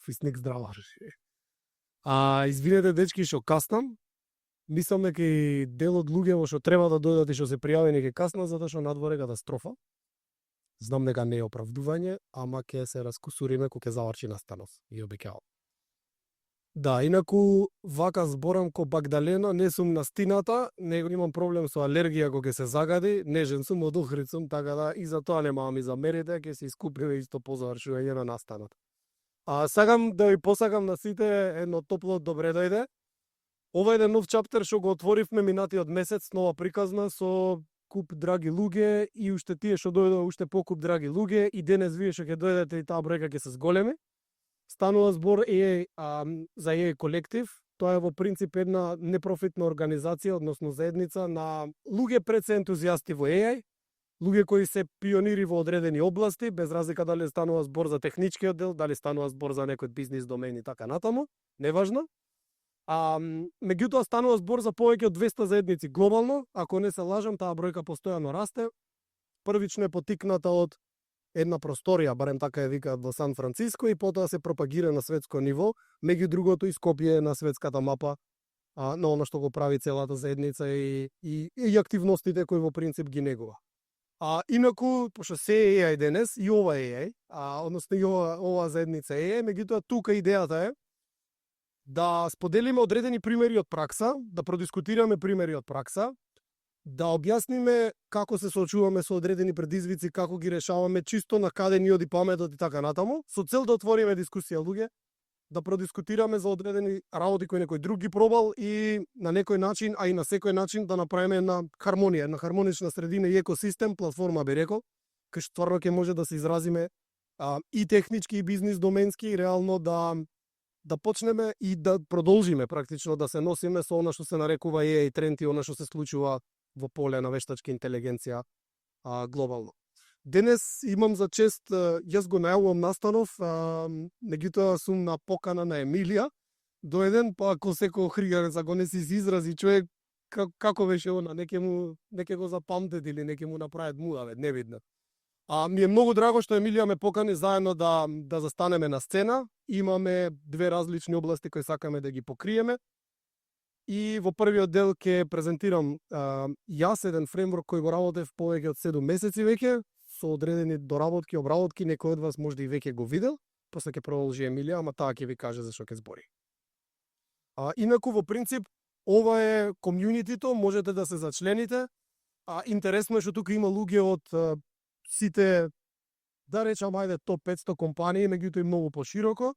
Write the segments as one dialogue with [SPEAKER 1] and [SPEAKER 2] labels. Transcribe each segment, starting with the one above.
[SPEAKER 1] Фисник здрава. Извинете дечки што каснам. Мислам дека и дел од луѓето што треба да дојдат и што се пријавени ќе каснат затоа што надвор е катастрофа. Знам дека не е оправдување, ама ќе се раскусуриме кога ќе заврши настанов и обикеал. Да, инаку вака зборам ко Багдалена, не сум на стината, не имам проблем со алергија кога ќе се загади, нежен сум, од Охрид сум, така да и за тоа нема ми замерите, ќе се искупиме исто по завршување на настанот. Сакам да ви посакам на сите едно топло добре дојде. Ова е еден нов чаптер што го отворивме минатиот месец, нова приказна со куп драги луѓе и уште тие што дојдоа уште покуп драги луѓе и денес вие што ќе дојдете и таа бројка ќе се зголеми. Станува збор за AI колектив. Тоа е во принцип една непрофитна организација, односно заедница на луѓе пред се ентузијасти во AI, луѓе кои се пионири во одредени области, без разлика дали станува збор за техничкиот дел, дали станува збор за некој бизнис домен и така натаму, неважно. Меѓутоа станува збор за повеќе од 200 заедници глобално, ако не се лажам, таа бројка постојано расте. Првично е потикната од една просторија, барем така е викаат во Сан Франциско, и потоа се пропагира на светско ниво, меѓу другото и Скопје на светската мапа, на она што го прави целата заедница и активностите кои во принцип ги негува. Инаку, пошто се AI денес, и ова AI, односно и ова заедница AI, меѓутоа тука идејата е да споделиме одредени примери од пракса, да продискутираме примери од пракса, да објасниме како се соочуваме со одредени предизвици, како ги решаваме, чисто на каде ни оди паметот и така натаму, со цел да отвориме дискусија луѓе, да продискутираме за одредени работи кои некој друг ги пробал и на некој начин, а и на секој начин да направиме една хармонија, една хармонична средина и екосистем, платформа би рекол, кај што стварно ќе може да се изразиме и технички и бизнис доменски и реално да почнеме и да продолжиме практично да се носиме со она што се нарекува AI тренд и она што се случува во поле на вештачка интелигенција глобално. Денес имам за чест, јас го најавувам настанов, меѓутоа сум на покана на Емилија. Доеден, па ако секој Охригарец, ако не си изрази човек, како беше она, неке го запамтет или неке му направат муда, не видно. Ми е многу драго што Емилија ме покани заедно да застанеме на сцена. Имаме две различни области кои сакаме да ги покриеме. И во првиот дел ќе презентирам јас еден фреймворк кој го работев повеќе од 7 месеци веќе, со одредени доработки, обработки, некој од вас можда и веќе го видел, после ќе продолжи Емилија, ама таа ќе ви каже зашто ќе збори. Инаку во принцип ова е комјунитито, можете да се зачлените. Интересно е што тука има луѓе од сите, да речам, ајде топ 500 компании, меѓутоа и многу пошироко.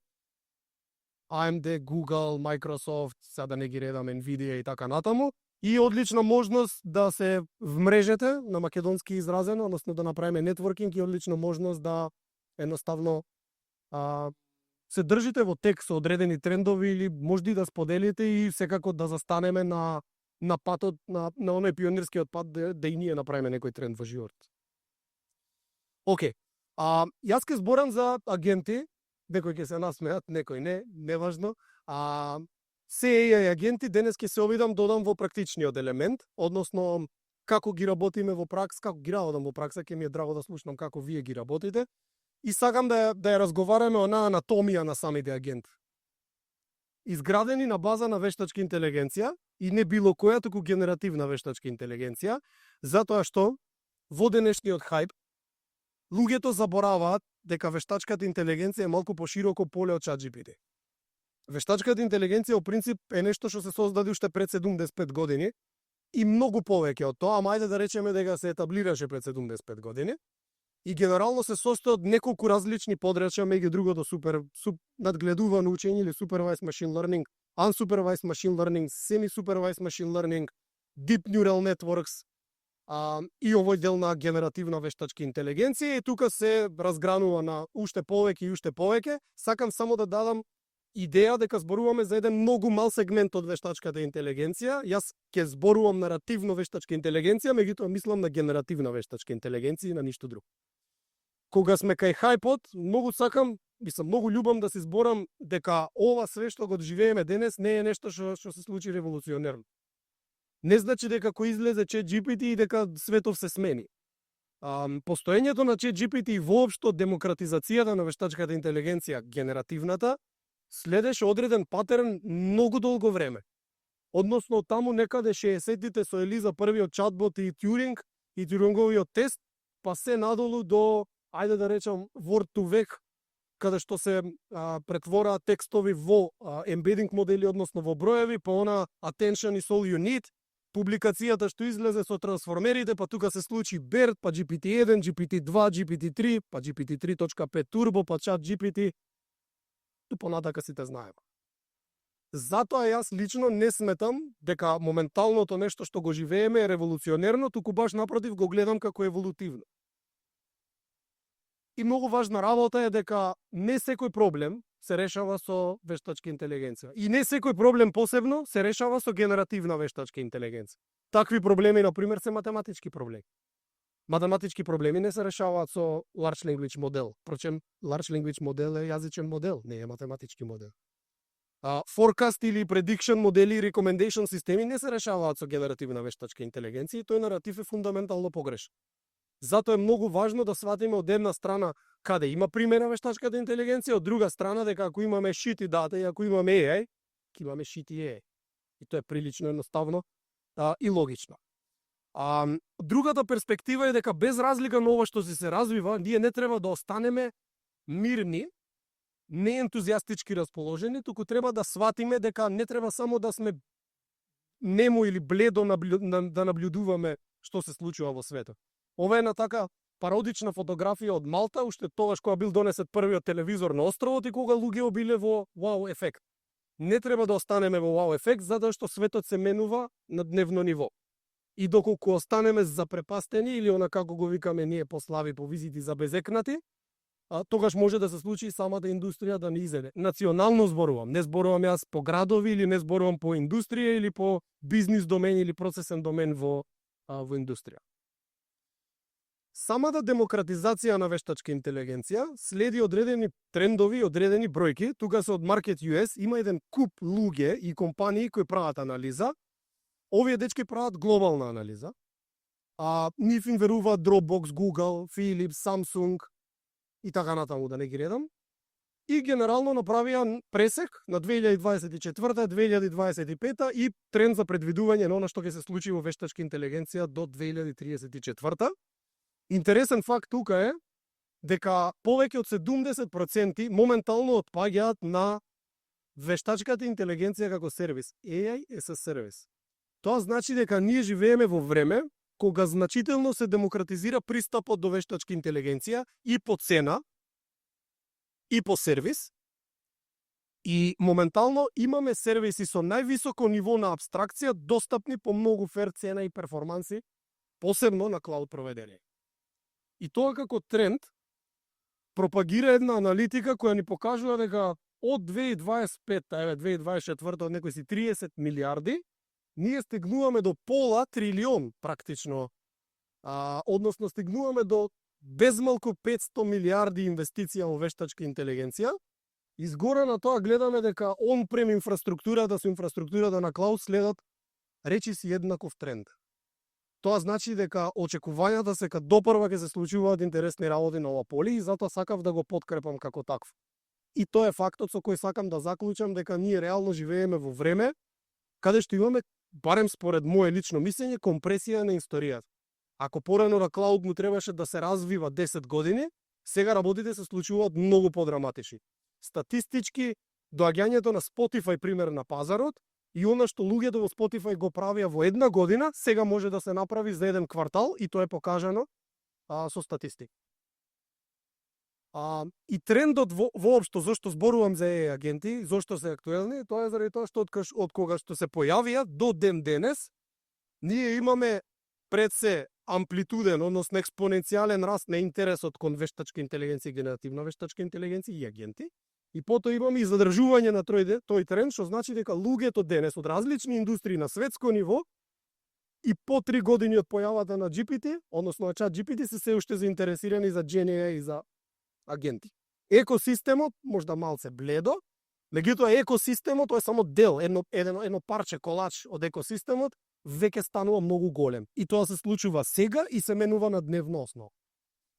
[SPEAKER 1] AMD, Google, Microsoft, сега да не ги редам, Nvidia и така натаму. И одлична можност да се вмрежете на македонски изразено, односно да направиме нетворкинг и одлична можност да едноставно се држите во тек со одредени трендови или можда и да споделите и секако да застанеме на патот, на оној пионирскиот пат да и ние направиме некој тренд во живот. Океј. Јас ке зборам за агенти, некој ќе се насмеат, некој не, неважно. Се AI агенти денес ќе се обидам додам во практичниот елемент, односно како ги работиме во пракса, како ги работам во пракса, ќе ми е драго да слушнам како вие ги работите. И сакам да ја разговараме она анатомија на самите агенти. Изградени на база на вештачка интелигенција и не било која, туку генеративна вештачка интелигенција, затоа што во денешниот хајп луѓето забораваат дека вештачката интелигенција е малку пошироко поле од ChatGPT. Вештачката интелигенција во принцип е нешто што се создаде уште пред 75 години и многу повеќе од тоа, ама ајде да речеме дека се етаблираше пред 75 години и генерално се состои од неколку различни подрачја, меѓу другото надгледувано учење или supervised machine learning, unsupervised machine learning, semi-supervised machine learning, deep neural networks, и овој дел на генеративна вештачка интелигенција и тука се разгранува на уште повеќе и уште повеќе. Сакам само да дадам идеја дека зборуваме за еден многу мал сегмент од вештачката интелигенција. Јас ќе зборувам наративно вештачка интелигенција, меѓутоа мислам на генеративна вештачка интелигенција и на ништо друго. Кога сме кај хајпот, многу сакам, многу љубам да се зборам дека ова све што го живееме денес не е нешто што се случи револуционерно. Не значи дека кој излезе ChatGPT и дека светов се смени. Постоењето на ChatGPT и воопшто демократизацијата на вештачката интелигенција, генеративната, следеше одреден патерн многу долго време. Односно, таму некаде 60-тите со Елиза првиот чатбот и Тюринг и Тюринговиот тест, па се надолу до, ајде да речам, Word to Vec, каде што се претвораат текстови во embedding модели, односно во броеви, па она attention is all you need, публикацијата што излезе со трансформерите, па тука се случи BERT, па GPT-1, GPT-2, GPT-3, па GPT-3.5 Turbo, па чат GPT, ту понатака сите знаеме. Затоа јас лично не сметам дека моменталното нешто што го живееме е револуционерно, туку баш напротив го гледам како еволутивно. И многу важна работа е дека не секој проблем се решава со вештачка интелигенција. И не секој проблем посебно се решава со генеративна вештачка интелигенција. Такви проблеми, например, се математички проблеми. Математички проблеми не се решаваат со large language модел. Впрочем, large language модел е јазичен модел, не е математички модел. Forecast или prediction модели и recommendation системи не се решаваат со генеративна вештачка интелигенција и тој наратив е фундаментално погрешен. Затоа е многу важно да сватиме од една страна каде има пример на вештачката интелигенција, од друга страна дека ако имаме shitty дата и ако имаме AI, ќе имаме shitty AI. И тоа е прилично едноставно и логично. Другата перспектива е дека без разлика на ова што се развива, ние не треба да останеме мирни, не ентузијастички расположени, туку треба да сватиме дека не треба само да сме немо или бледо да наблюдуваме што се случува во светот. Ова е на така пародична фотографија од Малта, уште тогаш кога бил донесет првиот телевизор на островот и кога луѓето биле во вау ефект. Не треба да останеме во вау ефект, затоа што светот се менува на дневно ниво. И доколку останеме запрепастени или она како го викаме ние послави по визити за безекнати, тогаш може да се случи и самата индустрија да не изеде. Национално зборувам, не зборувам јас по градови или не зборувам по индустрија или по бизнис домен или процесен домен во индустрија. Самата демократизација на вештачка интелигенција следи одредени трендови, одредени бројки. Тука се од Market US, има еден куп луѓе и компании кои прават анализа. Овие дечки прават глобална анализа. Нив им веруваат Dropbox, Google, Philips, Samsung и така натаму, да не ги редам. И генерално направија пресек на 2024-2025 и тренд за предвидување на она што ќе се случи во вештачка интелигенција до 2034. Интересен факт тука е дека повеќе од 70% моментално отпаѓаат на вештачката интелигенција како сервис. AI as a service. Тоа значи дека ние живееме во време кога значително се демократизира пристапот до вештачка интелигенција и по цена, и по сервис. И моментално имаме сервиси со највисоко ниво на абстракција, достапни по многу фер цена и перформанси, посебно на клауд проведение. И тоа како тренд пропагира една аналитика која ни покажува дека од 2025, 2024 од некои си 30 милиарди, ние стигнуваме до пола трилион практично, односно стигнуваме до безмалку 500 милиарди инвестиција во вештачка интелигенција. Изгора на тоа гледаме дека он-прем инфраструктурата со инфраструктурата на клауд следат речиси еднаков тренд. Тоа значи дека очекувањата се кај допрва ќе се случуваат интересни работи на ова поле и затоа сакав да го подкрепам како таков. И тоа е фактот со кој сакам да заклучам дека ние реално живееме во време каде што имаме, барем според мое лично мислење, компресија на историјата. Ако порано на клауд му требаше да се развива 10 години, сега работите се случуваат многу подраматични. Статистички, доаѓањето на Spotify пример на пазарот и она што луѓето во Spotify го правија во една година, сега може да се направи за еден квартал и тоа е покажано со статистика. И трендот воопшто, зошто зборувам за AI агенти, зошто се актуелни, тоа е заради тоа што од кога што се појавија до ден денес, ние имаме пред се амплитуден, односно експоненцијален раст на интересот кон вештачка интелигенција, генеративна вештачка интелигенција и агенти. И потоа имаме и задржување на тој тренд, што значи дека луѓето денес од различни индустрии на светско ниво и по 3 години од појавата на GPT, односно на чат GPT, се уште заинтересирани за GenAI и за агенти. Екосистемот можда малце бледо, меѓутоа екосистемот тоа е само дел, едно парче колач од екосистемот, веќе станува многу голем. И тоа се случува сега и се менува на дневна основа.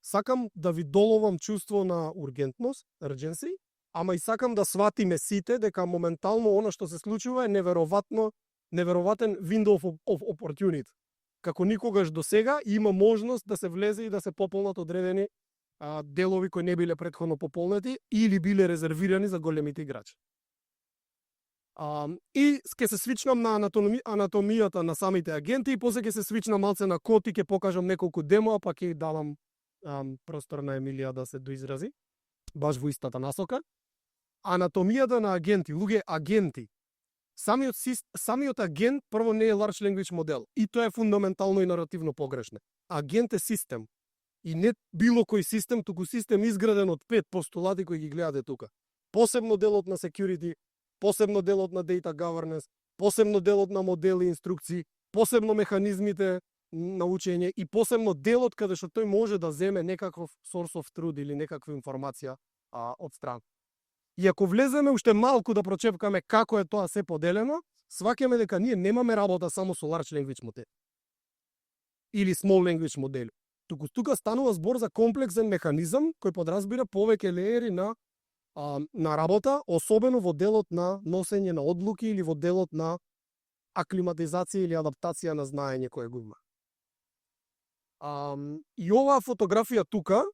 [SPEAKER 1] Сакам да ви доловам чувство на ургентност, urgency, ама и сакам да сватиме сите дека моментално она што се случува е невероvatен window of opportunity. Како никогаш до сега има можност да се влезе и да се пополнат одредени делови кои не биле претходно пополнети или биле резервирани за големите играчи. И ќе се свичнам на анатомијата на самите агенти и после ќе се свичнам малце на код и ќе покажам неколку демоа, па ќе давам простор на Емилија да се доизрази баш во истата насока. Анатомијата на агенти, луѓе агенти. Самиот агент прво не е large language модел и тоа е фундаментално и наративно погрешно. Агент е систем. И не било кој систем, туку систем изграден од 5 постулати кои ги гледате тука. Посебно делот на security, посебно делот на data governance, посебно делот на модели и инструкции, посебно механизмите на учење и посебно делот каде што тој може да земе некаков source of truth или некаква информација од страна. И ако влеземе уште малку да прочепкаме како е тоа се поделено, сваќаме дека ние немаме работа само со large language модели или small language модели. Тука станува збор за комплексен механизам кој подразбира повеќе леери на работа, особено во делот на носење на одлуки или во делот на аклиматизација или адаптација на знаење кое го има. И оваа фотографија тука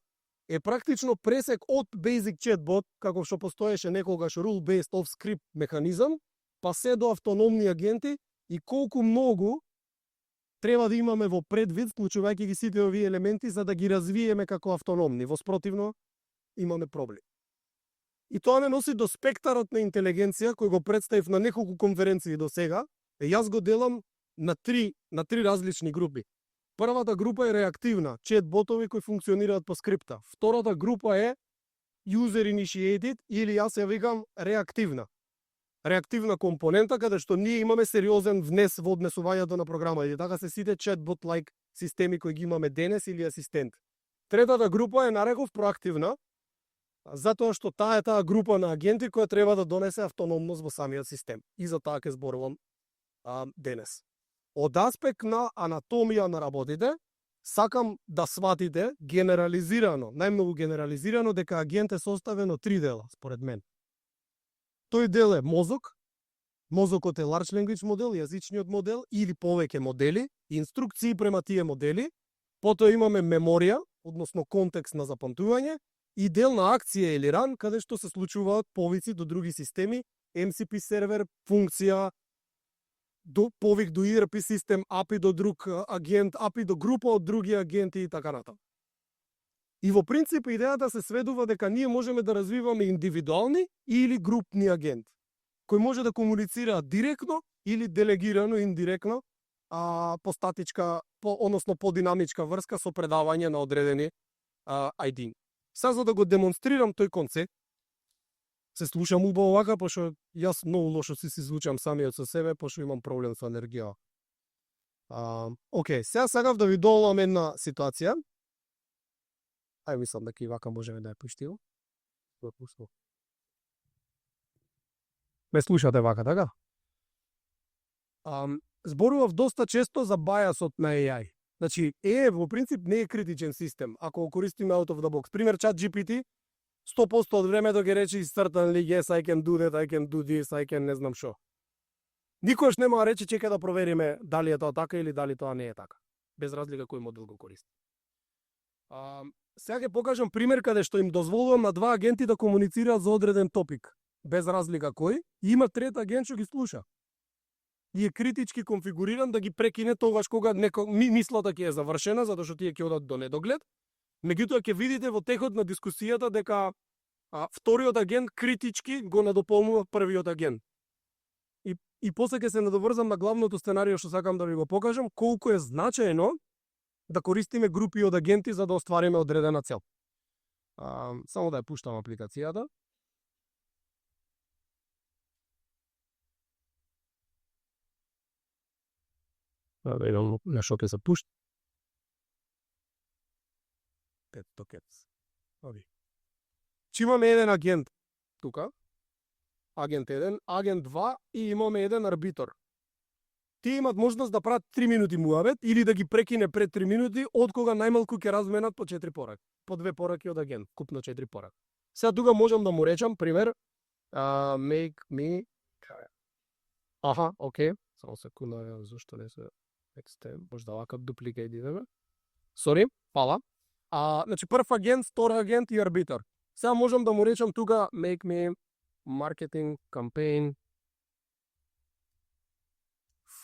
[SPEAKER 1] е практично пресек од Basic Chatbot, како што постоеше некогаш rule-based off script механизам, па се до автономни агенти и колку многу треба да имаме во предвид, вклучувајќи ги сите овие елементи, за да ги развиеме како автономни. Во спротивно, имаме проблем. И тоа ме носи до спектарот на интелигенција, кој го представив на неколку конференции до сега. Јас го делам на три различни групи. Првата група е реактивна, чат-ботови кои функционираат по скрипта. Втората група е user initiated или јас ја викам реактивна. Реактивна компонента каде што ние имаме сериозен внес во однесувањето на програма. И така се сите chatbot-like системи кои ги имаме денес или асистент. Третата група е нареков проактивна, затоа што таа е таа група на агенти која треба да донесе автономност во самиот систем. И за таа ќе зборувам денес. Од аспект на анатомија на работите, сакам да сватите генерализирано, најмногу генерализирано, дека агент е составен од 3 дела, според мен. Тој дел е мозок. Мозокот е large language модел, јазичниот модел или повеќе модели, инструкции према тие модели. Потоа имаме меморија, односно контекст на запамтување, и дел на акција или ран, каде што се случуваат повици до други системи, MCP сервер, функција, повик до ERP систем, API до друг агент, API до група од други агенти и така натаму. И во принцип идејата се сведува дека ние можеме да развиваме индивидуални или групни агент, кој може да комуницира директно или делегирано индиректно по статичка, односно по динамичка врска со предавање на одредени ID. Сега за да го демонстрирам тој концепт, се слушам убаво вака, пошто јас многу лошо си звучам самиот со себе, пошто имам проблем со енергија. Океј, сега сакав да ви долам една ситуација. Мислам дека и вака можеме да ја пуштиме. Ме слушате вака, така? Зборував доста често за бајасот на AI. Значи, во принцип не е критичен систем, ако го користиме out of the box. Пример, ChatGPT, 100% од времето ќе рече certainly yes, I can do that, I can do this, I can не знам шо. Никош нема да рече чека да провериме дали е тоа така или дали тоа не е така. Без разлика кој модел го користи. Сега ќе покажам пример каде што им дозволувам на два агенти да комуницираат за одреден топик, без разлика кој, и има трет агент што ги слуша. И е критички конфигуриран да ги прекине тогаш кога мислата ќе е завршена, затоа што тие ќе одат до недоглед. Меѓутоа ќе видите во текот на дискусијата дека вториот агент критички го надополнува првиот агент. И после ќе се надоврзам на главното сценарио што сакам да ви го покажам, колку е значајно да користиме групи од агенти за да оствариме одредена цел. Само да ја пуштам апликацијата. Да видам на што ќе се пушти. Пет токетс. Че имаме еден агент тука. Агент 1, агент 2 и имаме еден арбитор. Тие имат можност да прават 3 минути муабет или да ги прекине пред 3 минути, од кога најмалку ќе разменат по 4 пораки. По 2 пораки од агент, купно 4 пораки. Сега тука можам да му речам, пример, make me... Аха, окей. Само секунда, зашто не се extend, можда вака duplicate идеме. Sorry, фала. Значи, прв агент, втор агент и арбитар. Сега можам да му речам тука, make me marketing campaign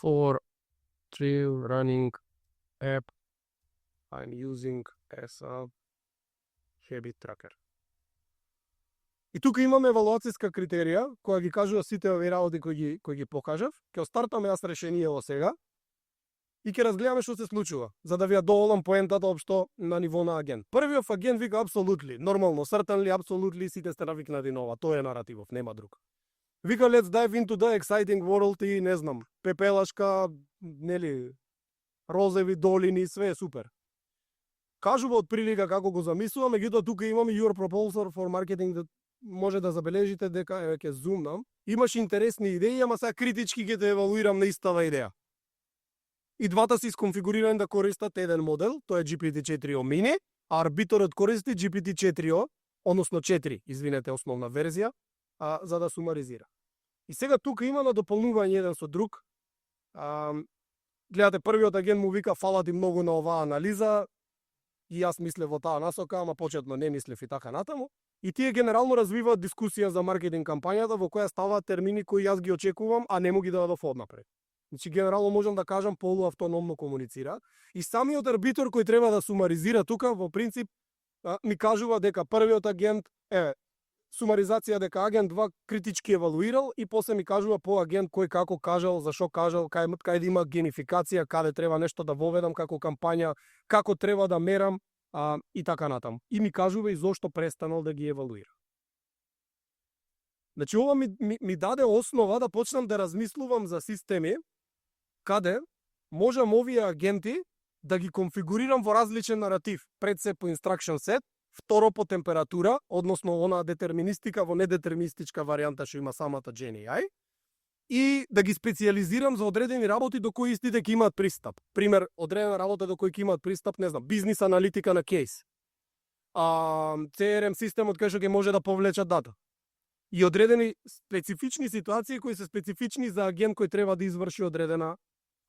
[SPEAKER 1] for trail running app I'm using as a habit tracker. И тука имаме евалуацијска критерија која ги кажува сите овие работи кои ги покажав. Ќе стартаме јас решението сега и ќе разгледаме што се случува, за да ви ја доволам поентата општо на ниво на агент. Првиот агент вика абсолютли, нормално, certainly, абсолютли, сите сте навикнати на ова, тоа е наративов, нема друг. Вика let's dive into the exciting world и не знам, пепелашка, нели, розеви долини, све е супер. Кажува од прилика како го замислувам, меѓутоа тука имаме your proposal for marketing, да може да забележите дека ќе зумнам. Имаш интересни идеи, ама сега критички ќе те евалуирам на истава идеја. И двата се исконфигурирани да користат еден модел, тоа е GPT-4o Mini, а арбиторот користи GPT-4o, односно 4, извинете, основна верзија, за да сумаризира. И сега тука има на дополнување еден со друг. Гледате, првиот агент му вика фала ти многу на оваа анализа, и јас мислев во таа насока, ама почетно не мислев и така натаму. И тие генерално развиваат дискусија за маркетинг кампањата во која ставаат термини кои јас ги очекувам, а не му ги дадов однапред. Значи генерално можам да кажам полуавтономно комуницира. И самиот арбитор кој треба да сумаризира тука, во принцип, ми кажува дека првиот агент е сумаризација дека агент 2 критички евалуирал и после ми кажува по агент кој како кажал, зашо кажал, кај да има генификација, каде треба нешто да воведам како кампања, како треба да мерам и така натаму. И ми кажува и зошто престанал да ги евалуира. Значи ова ми даде основа да почнам да размислувам за системи каде можам овие агенти да ги конфигурирам во различен наратив. Пред се по instruction set, второ по температура, односно она детерминистика во недетерминистичка варијанта што има самата GenAI, и да ги специализирам за одредени работи до кои истите ќе имаат пристап. Пример, одредена работа до кои ќе имаат пристап, не знам, бизнис аналитика на кейс. CRM системот кај што ќе може да повлечат дата. И одредени специфични ситуации кои се специфични за агент кој треба да изврши одредена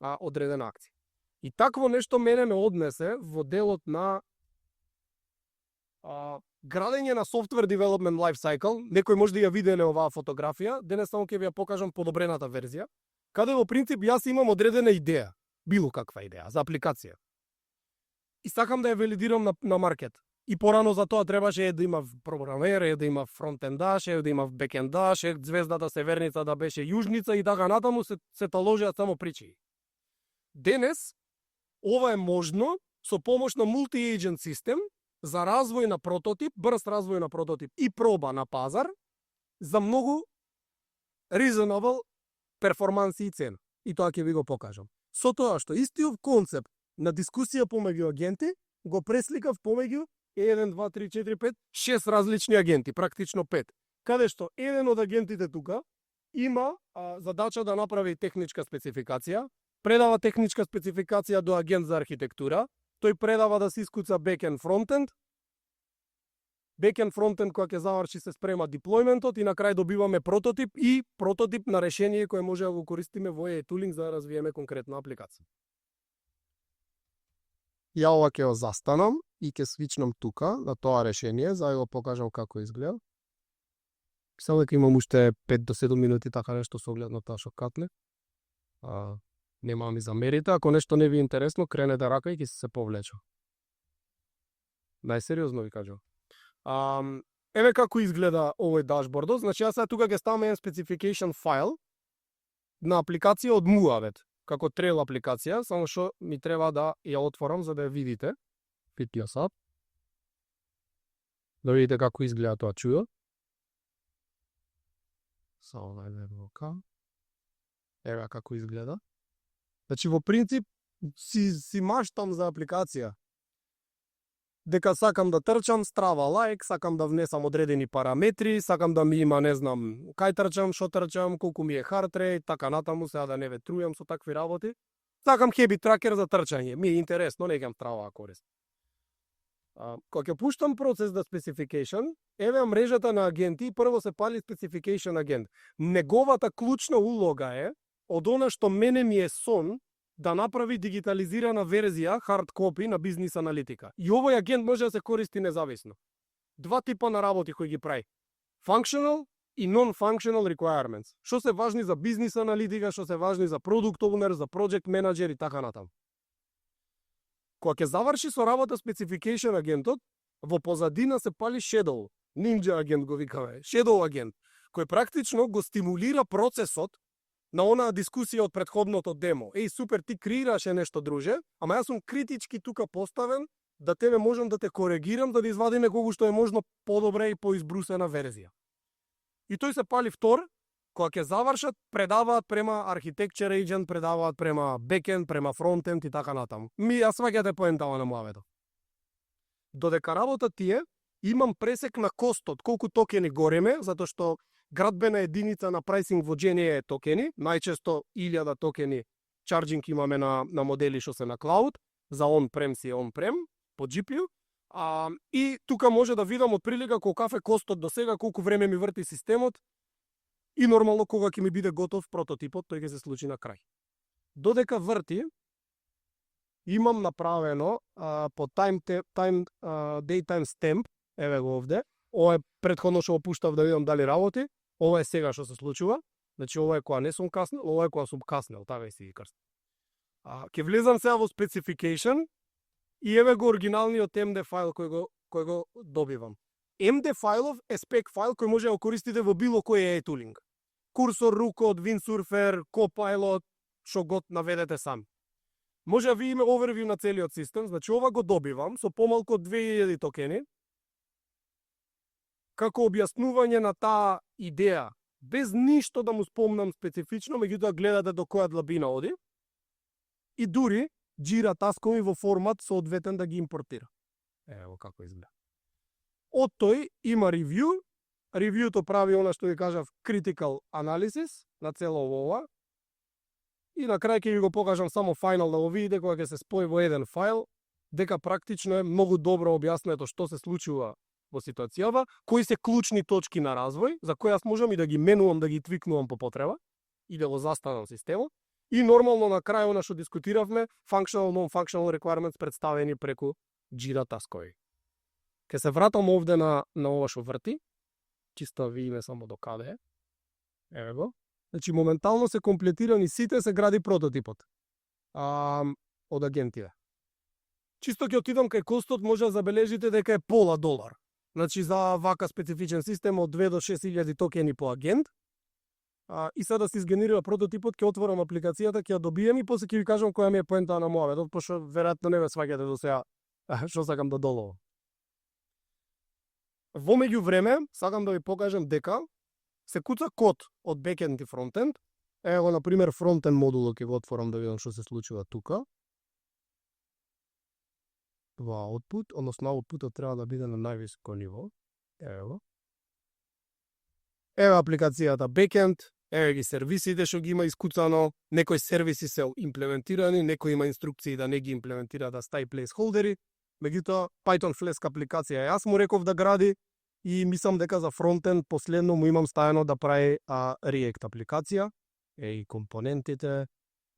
[SPEAKER 1] акција. И такво нешто мене ме однесе во делот на градење на software development life cycle. Некој може да ја виделе оваа фотографија, денес само ќе ви ја покажам подобрената верзија, каде во принцип јас имам одредена идеја, било каква идеја за апликација. И сакам да ја валидирам на маркет. И порано за тоа требаше да има програмер, да има фронтендаш, да има бекендаш, звездата северница да беше јужница и така натаму се таложеат само причини. Денес ова е можно со помош на multi-agent систем за развој на прототип, брз развој на прототип и проба на пазар за многу reasonable перформанси и цена. И тоа ќе ви го покажам. Со тоа што истиот концепт на дискусија помеѓу агенти го пресликав помеѓу 1, 2, 3, 4, 5, 6 различни агенти, практично 5. Каде што еден од агентите тука има задача да направи техничка спецификација, предава техничка спецификација до агент за архитектура, тој предава да се искуца backend frontend. Backend frontend која ќе заврши се спрема деплојментот и на крај добиваме прототип и прототип на решение кое може да го користиме во AI tooling за да развиеме конкретна апликација. Ја ова ќе го застанам и ќе свичнам тука на тоа решение за да го покажам како изгледа. Само дека имам уште 5 до 7 минути така нешто со оглед на тоа што катне. Нема ми замерите, ако нешто не ви е интересно, кренете рака и ќе се повлеча. Најсериозно ви кажам. Еве како изгледа овој дашбордот. Значи јас сега тука ќе ставам еден specification файл на апликација од Moavit, како трейл апликација, само што ми треба да ја отворам за да ја видите. Fit us up. Да видите како изгледа тоа чудо. Само најдем ока. Еве како изгледа. Значи во принцип си маштам за апликација. Дека сакам да трчам, Strava лайк, сакам да внесам одредени параметри, сакам да ми има, не знам, кај трчам, што трчам, колку ми е heart rate, така натаму, сега да не ве трујам со такви работи. Сакам habit tracker за трчање, ми е интересно, не гам Strava користам. Кога ќе пуштам процес да specification, еве мрежата на агенти, прво се пали specification агент. Неговата клучна улога е, од она што мене ми е сон, да направи дигитализирана верзија, hard copy на бизнис аналитика. И овој агент може да се користи независно. Два типа на работи кои ги прави. Functional и non-functional requirements. Што се важни за бизнис аналитика, што се важни за product owner, за project manager и така натаму. Кога ќе заврши со работа specification агентот, во позадина се пали shadow, ninja агент го викаме, shadow агент, кој практично го стимулира процесот на онаа дискусија од претходното демо. Еј, супер, ти креираше нешто, друже, ама јас сум критички тука поставен, да тебе можам да те коригирам, да извадиме колку што е можно подобре и поизбрусена верзија. И тој се пали втор, кога ќе завршат, предаваат према architecture agent, предаваат према backend, према frontend и така натаму. Ја сваќате поентава на муавето. Додека работа тие, имам пресек на костот, колку токени гореме, затоа што градбена единица на прайсинг воджение е токени, најчесто 1000 токени чарджинг имаме на модели што се на клауд, за on-prem си on-prem, по GPU, и тука може да видам од прилика колкав е костот до сега, колку време ми врти системот, и нормално кога ќе ми биде готов прототипот, тој ќе се случи на крај. Додека врти, имам направено по daytime stamp, еве го овде, ова е претходно што опуштав да видам дали работи, ова е сега што се случува, значи ова е кога не сум каснел, ова е кога сум каснел, така и си ги крст. Ќе влезам сега во specification и еве го оригиналниот MD файл кој го добивам. MD файлов е spec файл кој може да го користите во било кој tooling. Cursor, Rukot, Windsurfer, Copilot, што го наведете сами. Може да видиме overview на целиот систем, значи ова го добивам со помалку од 2000 токени, како објаснување на таа идеја, без ништо да му спомнам специфично, меѓутоа гледате до која длабина оди, и дури Jira таскови во формат соодветен да ги импортира. Ево како изгледа. Од тој има ревју, ревјуто прави она што ви кажав critical analysis на цело ова, и на крај ќе ви го покажам само фајнал да го видите кога ќе се спои во еден файл, дека практично е многу добро објаснето што се случува во ситуацијава, кои се клучни точки на развој, за кои јас можам и да ги менувам, да ги твикнувам по потреба и да го застанам системот. И нормално на крај она што дискутиравме, functional, non-functional requirements представени преку Jira таскови. Ке се вратам овде на ова што врти, чисто видиме само до каде е. Еве го. Значи моментално се комплетирани сите, се гради прототипот од агентите. Чисто ќе отидам кај костот, може да забележите дека е $1. Значи за вака специфичен систем од 2 до 6000 токени по агент. И сега да се изгенерира прототипот, ќе отворам апликацијата, ќе ја добием и после ќе ви кажам која ми е поента на муавето, пошто веројатно не ме сваќате до сега што сакам да доловам. Во меѓувреме, сакам да ви покажам дека се куца код од бекенд и фронтенд. Ево, например, фронтенд модулот ќе го отворам да видам што се случува тука. Во output, односно outputот треба да биде на највисоко ниво. Ево. Ево апликацијата бекенд, еве ги сервисите што ги има искуцано, некои сервиси се имплементирани, некои има инструкции да не ги имплементира, да стави плейсхолдери, меѓутоа Python Flask апликација јас му реков да гради и мислам дека за фронтенд последно му имам ставено да прави React апликација, и компонентите,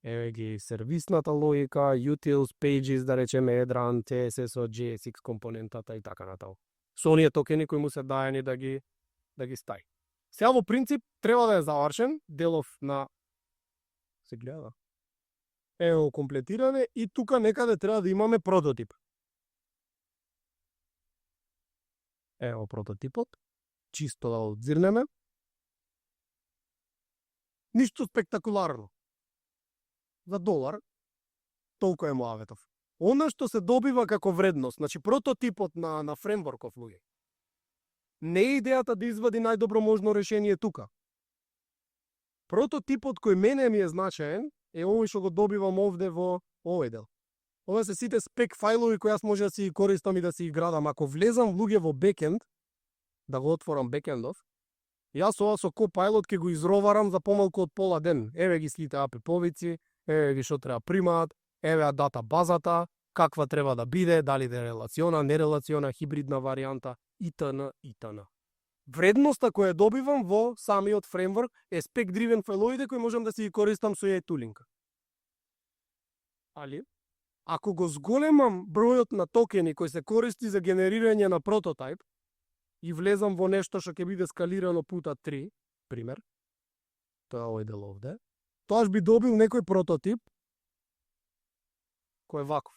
[SPEAKER 1] еве ги сервисната логика, utils, pages, да речеме Edran, CSS, JSX компонентата и така натаму. Со оние токени кои му се даени да ги стави. Сега во принцип треба да е завршен делов на се гледа. Ево комплетиране и тука некаде треба да имаме прототип. Ево прототипот, чисто да одзирнеме. Ништо спектакуларно. За $1, толку е муаветов. Она што се добива како вредност, значи прототипот на фреймворков луѓе. Не е идејата да извади најдобро можно решение тука. Прототипот кој мене ми е значаен е овој што го добивам овде во овој дел. Ова се сите спек фајлови кои јас може да си ги користам и да си ги градам. Ако влезам луѓе во бекенд, да го отворам бекендов, јас ова со Copilot ќе го изроварам за помалку од пола ден. Еве ги сите API-повици, еве ги што треба примаат, еве дата базата, каква треба да биде, дали да е релациона, нерелациона, хибридна варијанта, итн. Вредноста која добивам во самиот фреймворк е spec-driven фаиловите кои можам да си ги користам со AI tooling. Али, ако го зголемам бројот на токени кои се користи за генерирање на прототип и влезам во нешто што ќе биде скалирано пута 3, пример, тоа е овој дел овде, тоаш би добил некој прототип кој е ваков.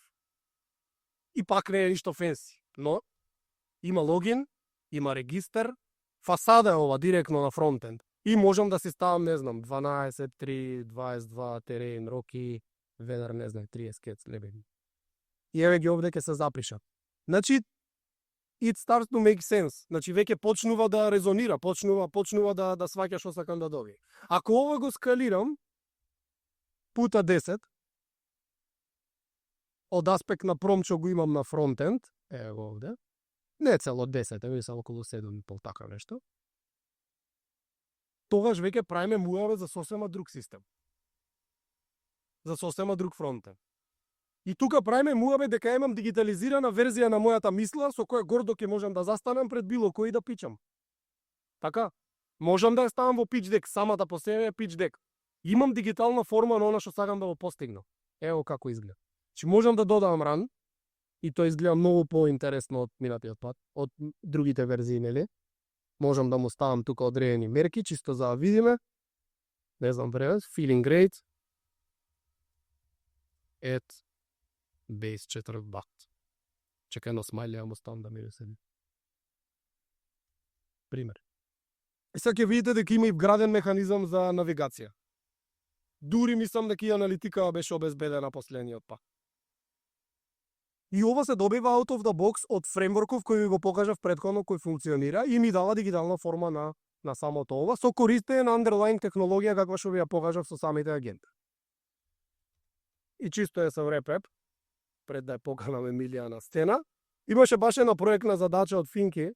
[SPEAKER 1] И пак не е ништо фенси, но има логин, има регистар, фасада е ова директно на фронтенд. И можам да си ставам, не знам, 12, 3, 22, терен, роки, ведар, не знам, 30 скец, лебеги. И еве ги овде ќе се запишат. Значи, it starts to make sense. Значи, веќе почнува да резонира, почнува да сваќа што сакам да добие. Ако ова го скалирам, пута 10, од аспект на промпт што го имам на фронтенд, ево го овде, не цело 10, мислам околу 7,5 така нешто, тогаш веќе правиме муаве за сосема друг систем. За сосема друг фронтенд. И тука правиме муаве дека имам дигитализирана верзија на мојата мисла со која гордо ќе можам да застанам пред било кој да пичам. Така? Можам да ја ставам во pitch deck, самата по себе е pitch deck. Имам дигитална форма на она што сакам да го постигнам. Ево како изгледа. Чи можам да додавам ран, и тоа изгледа многу поинтересно од минатиот пат, од другите верзии, нели? Можам да му ставам тука одредени мерки, чисто за да видиме. Не знам време, feeling great. At base 4 бат. Чекај едно смајле, ја му ставам да ми седи. Пример. И сега ќе видите дека има и вграден механизам за навигација. Дури мислам дека и аналитика беше обезбедена последниот пат. И ова се добива out of the box од фреймворков кој ви го покажав претходно кој функционира и ми дава дигитална форма на самото ова со користење на underlying технологија каква што ви ја покажав со самите агенти. И чисто е со wrap-up, пред да ја поканам Емилија на стена, имаше баш една проектна задача од Финки,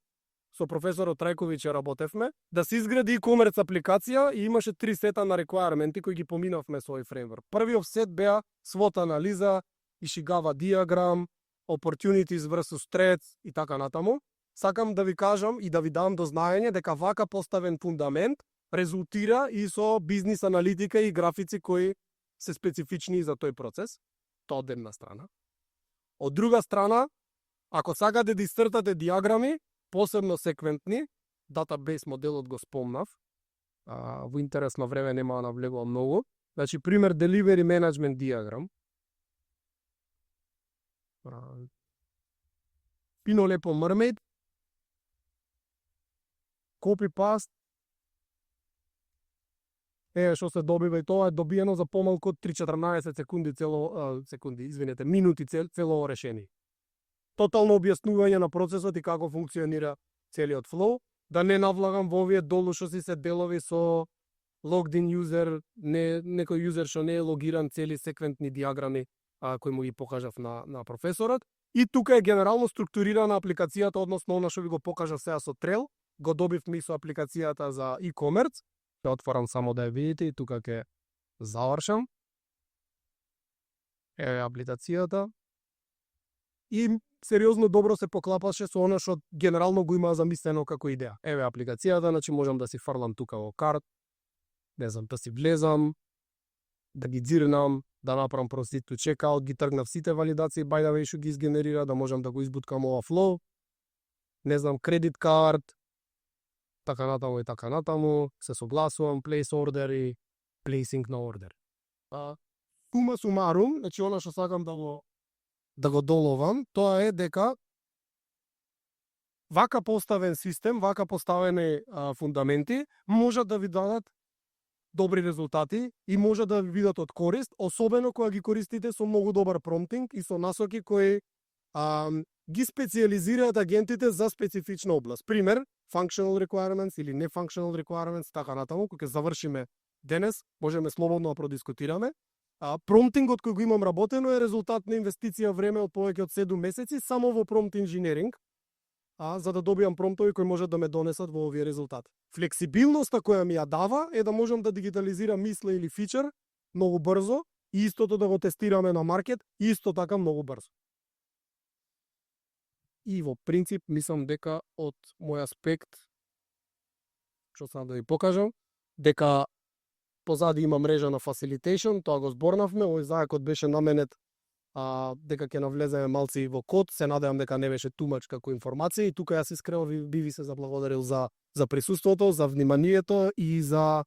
[SPEAKER 1] со професорот Трајковиќ работевме, да се изгради e-commerce апликација и имаше 3 сета на requirementi кои ги поминавме со овој фреймворк. Првиот сет беа SWOT анализа, Ишигава диаграм, opportunities versus threats и така натаму. Сакам да ви кажам и да ви дам до знаење дека вака поставен фундамент резултира и со бизнис аналитика и графици кои се специфични за тој процес. Тоа од една страна. Од друга страна, ако сакате да истртате диаграми, посебно секвентни, database моделот го спомнав, во интерес на време нема да навлегувам многу. Значи, пример, delivery management диаграм. Пино лепо mermaid, copy-paste, што се добива и тоа е добиено за помалку од 3-14 секунди, минути цело решение. Тотално објаснување на процесот и како функционира целиот флоу, да не навлагам во овие долу што си се делови со logged in user, некој юзер што не е логиран, цели секвентни диаграми кои му ги покажав на професорот. И тука е генерално структурирана апликацијата, односно она што ви го покажав сега со Trail, го добивме со апликацијата за e-commerce. Ќе отворам само да ја видите и тука ќе завршам. Еве апликацијата. И сериозно добро се поклапаше со она што генерално го има замислено како идеја. Еве апликацијата, значи можам да си фрлам тука во карт, не знам, да си влезам, да ги дзирнам, да направам proceed to checkout, ги тргнав сите валидации, by the way, што ги изгенерира, да можам да го избуткам ова flow, не знам, credit card, така натаму и така натаму, се согласувам, place order и placing на order. Сума сумарум, значи она што сакам да го доловам, тоа е дека вака поставен систем, вака поставени фундаменти можат да ви дадат добри резултати и може да ви бидат од корист, особено кога ги користите со многу добар промптинг и со насоки кои ги специализираат агентите за специфична област. Пример, functional requirements или не functional requirements, така натаму, кога ќе завршиме денес, можеме слободно да продискутираме. Промптингот кој го имам работено е резултат на инвестиција време од повеќе од 7 месеци само во промпт инженеринг, за да добиам промптови кои можат да ме донесат во овие резултати. Флексибилноста која ми ја дава е да можам да дигитализирам мисла или фичер многу брзо и истото да го тестираме на маркет исто така многу брзо. И во принцип мислам дека од мој аспект, што сам да ви покажам, дека позади има мрежа на facilitation, тоа го зборнавме, овој зајакот беше наменет дека ќе навлеземе малци во код, се надевам дека не беше тумач како информација и тука јас искрено би ви се заблагодарил за присуството, за вниманието и за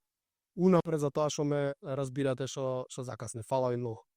[SPEAKER 1] унапред за тоа што ме разбирате што закасне. Фала ви многу.